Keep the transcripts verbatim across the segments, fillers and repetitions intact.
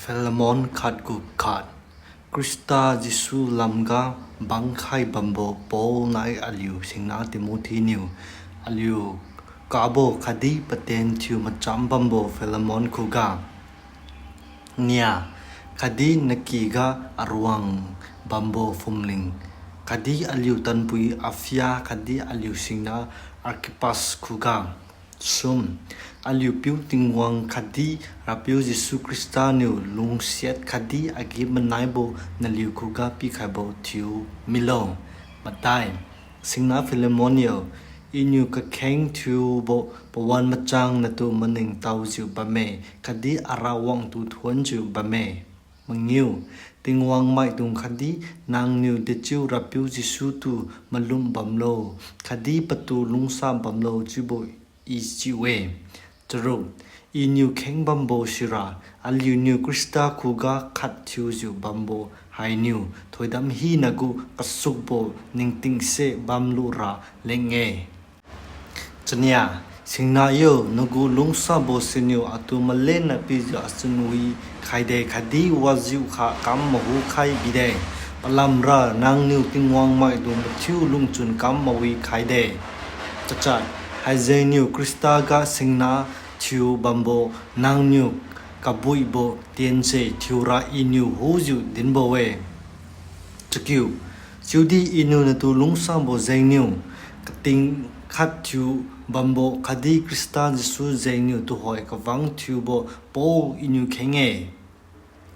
Philemon khat gu khat. Khrista Jesu lamga bangkhai bambo Paul nai aliu singna Timothy niu, aliu kabo khatdi paten thiu macham bambo Philemon khuga. Nia, khatdi nakyga aruang bambo phumling, khatdi aliu tanpui Apphia khatdi aliu singna Archippus khuga. Sum, aliu piu Tingwang khatdi Rapiu Jesu Khrista niu lungsiat khatdi agi-manaibo naliu khuga pikhaibo thiu milo. Madai, singna Philemon yo, Iniu kakheng thiubo pawan machang natu maningtaojiu bamme, khatdi Arawang tu thuonjiu bamme. Mangiu, Tingwang maidung khatdi nangniu dechiu Rapiu Jesu tu malum bamlo, khatdi patu lungsa bamlo chiubo I chiu-e. Charuk, Iniu kheng bambo sira, aliuniu Khrista khuga khat thiujiu bambo hainiu thoidam hinagu kasukbo ningtingse bamlura leng-e. Chania, singna yo, nagu lungsabo siniu atu malena pijiu achun wi khaide khatdi wajiukha kam mahu khai bide. Palamra nangniu Tingwang maidung mathiu lungchun kam mawi khaide. Tachat, haijengniu Khrista ga singna thiu bambo nangniu kabuibo tiense thiura Iniu hujiu dinbo-e. Chakiu, chiudi Iniu natu lungsabo jengniu, kating khat thiu bambo khatdi Khrista Jesu jengniu tuhoi kavang thiubo Paul Iniu kheng-e.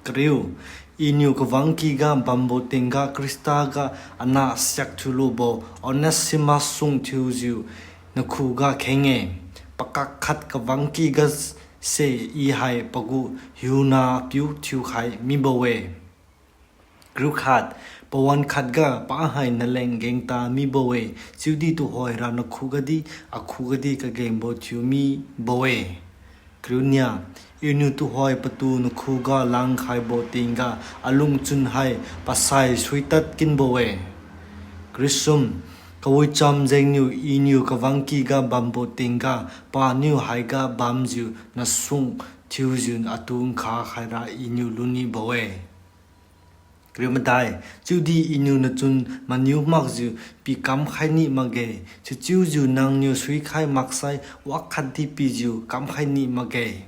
Kariu, Iniu kavangkyga bambo tingga Khrista ga ana siak thiulubo Onesimus sung thiujiu nakhuga kheng-e. Pakak khat kavangkyga se I hai pagu hiuna piu thiukhai mibo-e. Kariu khat, pawan khatga pa hai naleng gengta mibo-e, chiudi tuhoira nakhugadi, akhugadi kagengbo thiu mibo-e. Kariu nia, Iniu tuhoi patu nakhuga langkhaibo tingga alungchun hai pasai suitad kinbo-e. Kariu sum, kawicham jengniu Iniu kavangkyga bambo tingga paniu haiga bamjiu nasung thiujiu atu nkha khaira Iniu lunibo-e. Kariu madai, chiudi Iniu nachun maniu makjiu pikam khai ni makge, sichiujiu nangniu suikhai maksai wakhatdi pijiu kamkhai ni makge.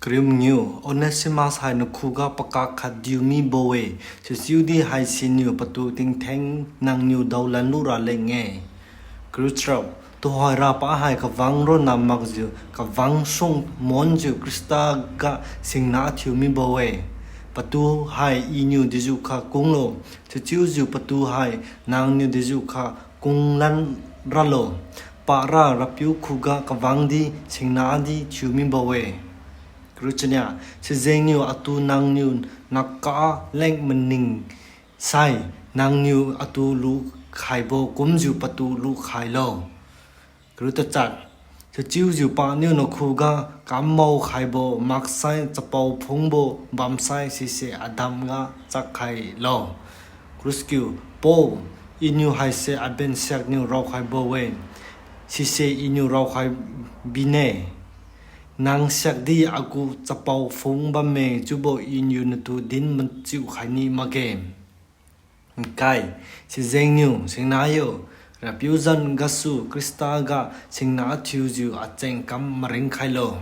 Kariu mangiu, Onesimus hai nakhuga pakak khat diu mibo-e, sichiudi haisiniu patu tingtheng nangniu daolan lura leng-e. Kariu charuk, tuhoira pa hai kavang ronna makjiu kavang sung monjiu Khrista ga singna thiu mibo-e. Patu hai Iniu dejiukha kunglo, sichiujiu patu hai nangniu dejiukha kunglan ralo. Para Rapiu khuga kavangdi singnadi thiu mibo-e. Kariu chania, sijengniu atu nangniu naka leng maning sai, nangniu atu lukhaibo kumjiu patu lukhailo. Kariu tachat, sichiujiu paniu nakhuga kammao khaibo maksai chapao phungbo bamsai sise adamga chak khailo. Kariu chakiu, Paul, Iniu haise aben siakniu raokhaibo-e, sise Iniu raokhai bine. Nang siakdi agu chapao phung bamme chiubo Iniu natu din machiu khai ni makge. Nkai, sijengniu singna yo, Rapiu zan gasu Khrista ga singna thiujiu acheng kam maringkhailo.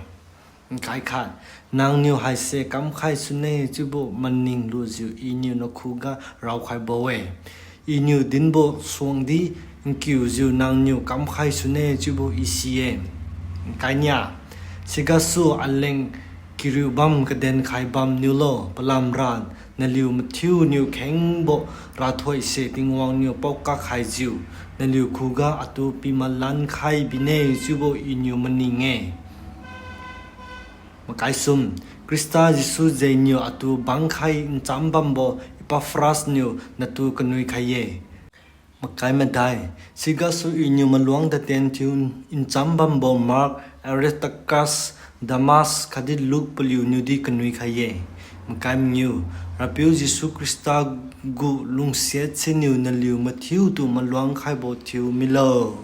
Nkai khat, nangniu haise kamkhai sune chiubo maning lujiu Iniu nakhuga raokhaibo-e. Iniu dinbo suangdi nkiujiu nangniu kamkhai sune chiubo I si-e. Nkai nia, sigasu aleng kiriu bam kaden khai bamniulo, palamra naliu mathiuniu khengbo rathoise Tingwang niu paokak khaijiu, naliu khuga atu pimalan khai bine chiubo Iniu maning-e. Makai sum, Khrista Jesu jengniu atu bangkhai ncham bambo Epaphras niu natu kanui khai-e. Makai madai, sigasu Iniu maluang tatien thiu ncham bambo Mark, Aristarchus, Demas khatdi Luke paliuniudi kanui khai-e. Makai mangiu, Rapiu Jesu Khrista gu lungsiat siniu naliu mathiutu maluang khaibo thiu milo.